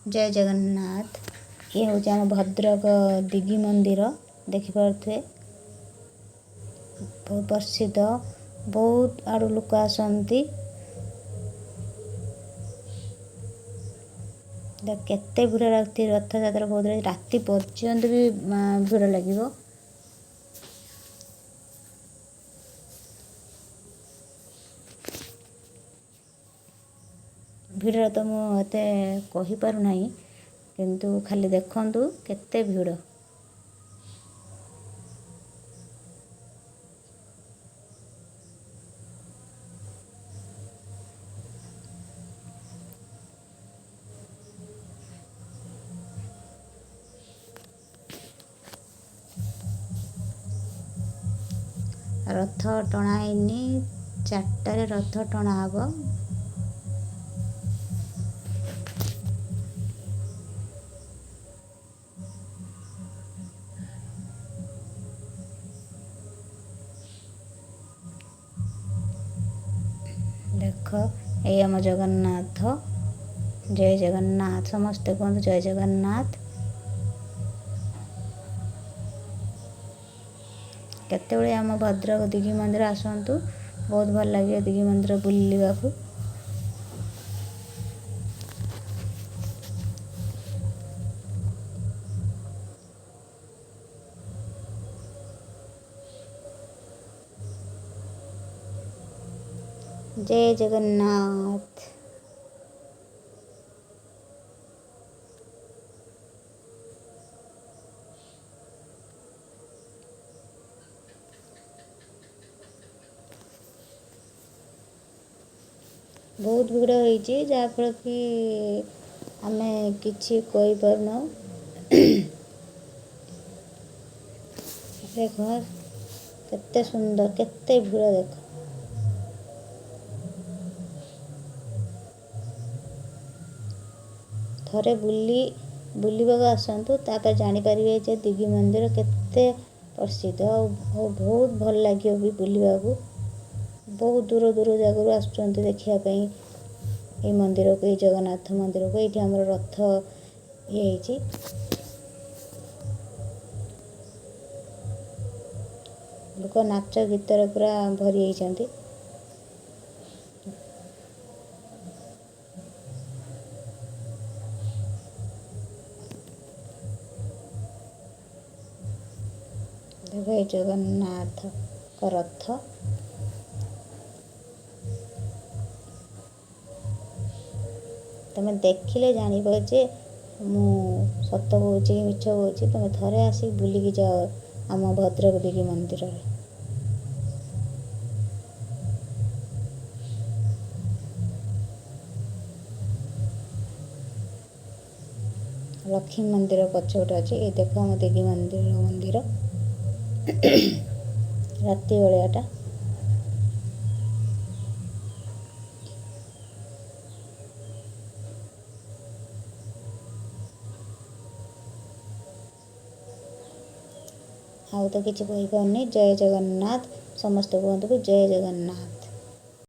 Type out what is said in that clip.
ଜୟ ଜଗନ୍ନାଥ। ଇଏ ହେଉଛି ଆମ ଭଦ୍ରକ ଦିଘି ମନ୍ଦିର, ଦେଖିପାରୁଥିବେ ବହୁତ ପ୍ରସିଦ୍ଧ, ବହୁତ ଆଡ଼ୁ ଲୋକ ଆସନ୍ତି। କେତେ ଭିଡ଼ ରାତି ରଥଯାତ୍ରା ବହୁତ ରାତି ପର୍ଯ୍ୟନ୍ତ ବି ଭିଡ଼ ଲାଗିବ। ଭିଡ଼ରେ ତ ମୁଁ ଏତେ କହିପାରୁନାହିଁ, କିନ୍ତୁ ଖାଲି ଦେଖନ୍ତୁ କେତେ ଭିଡ଼। ରଥ ଟଣା ହେଇନି, 4ଟାରେ ରଥ ଟଣା ହବ। ଦେଖ ଏଇ ଆମ ଜଗନ୍ନାଥ, ଜୟ ଜଗନ୍ନାଥ, ସମସ୍ତେ କୁହନ୍ତୁ ଜୟ ଜଗନ୍ନାଥ। କେତେବେଳେ ଆମ ଭଦ୍ରକ ଦିଘି ମନ୍ଦିର ଆସନ୍ତୁ, ବହୁତ ଭଲ ଲାଗିବ ଦିଘି ମନ୍ଦିର ବୁଲିବାକୁ। ଜୟ ଜଗନ୍ନାଥ। ବହୁତ ଭିଡ଼ ହେଇଛି, ଯାହାଫଳରେ କି ଆମେ କିଛି କହିପାରୁନାହୁଁ। ଦେଖ କେତେ ସୁନ୍ଦର, କେତେ ଭିଡ଼ ଦେଖ। ଥରେ ବୁଲିବାକୁ ଆସନ୍ତୁ, ତାପରେ ଜାଣିପାରିବେ ଯେ ଦିଘି ମନ୍ଦିର କେତେ ପ୍ରସିଦ୍ଧ ଆଉ ବହୁତ ଭଲ ଲାଗିବ ବି ବୁଲିବାକୁ। ବହୁତ ଦୂର ଦୂର ଜାଗାରୁ ଆସୁଛନ୍ତି ଦେଖିବା ପାଇଁ ଏଇ ମନ୍ଦିରକୁ, ଏଇ ଜଗନ୍ନାଥ ମନ୍ଦିରକୁ। ଏଇଠି ଆମର ରଥ ଇଏ ହେଇଛି। ଲୋକ ନାଚ ଗୀତରେ ପୁରା ଭରି ହେଇଛନ୍ତି। ଦେଖ ଏଇ ଜଗନ୍ନାଥଙ୍କ ରଥ। ତମେ ଦେଖିଲେ ଜାଣିବ ଯେ ମୁଁ ସତ କହୁଛି କି ମିଛ କହୁଛି। ତମେ ଥରେ ଆସିକି ବୁଲିକି ଯାଅ ଆମ ଭଦ୍ରକ ଦିଘି ମନ୍ଦିରରେ। ଲକ୍ଷ୍ମୀ ମନ୍ଦିର ପଛପଟେ ଅଛି। ଏଇ ଦେଖ ଆମ ଦିଘି ମନ୍ଦିର ରାତି ବେଳିଆଟା। ଆଉ ତ କିଛି କହିପାରୁନି। ଜୟ ଜଗନ୍ନାଥ, ସମସ୍ତେ କୁହନ୍ତୁ କି ଜୟ ଜଗନ୍ନାଥ।